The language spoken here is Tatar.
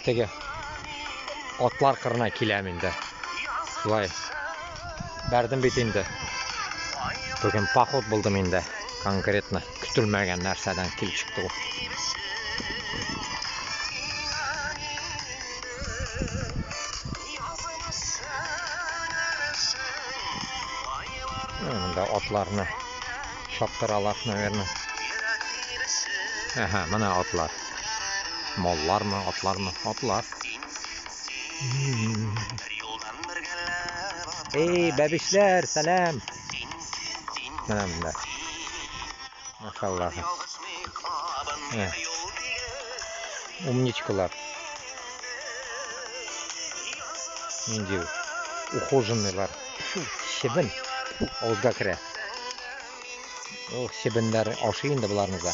Теге атлар кырына киләм инде. Шулай. Бәрдем бит инде. Бүген поход булдым инде. Конкретно көтелмәгән нәрсәдән килеп чыкты ул. Монда атларны чаптыралар, наверное. Әһә, менә атлар. Маллармы, атлармы? Атлар. Эй, бәбишләр, сәлам. Менә монда. Машаллах. Умничкалар. Нинди ухоженныйлар. Фу, чебен. Фу, авызга керә. Ох, чебеннәр ашый инде боларны да.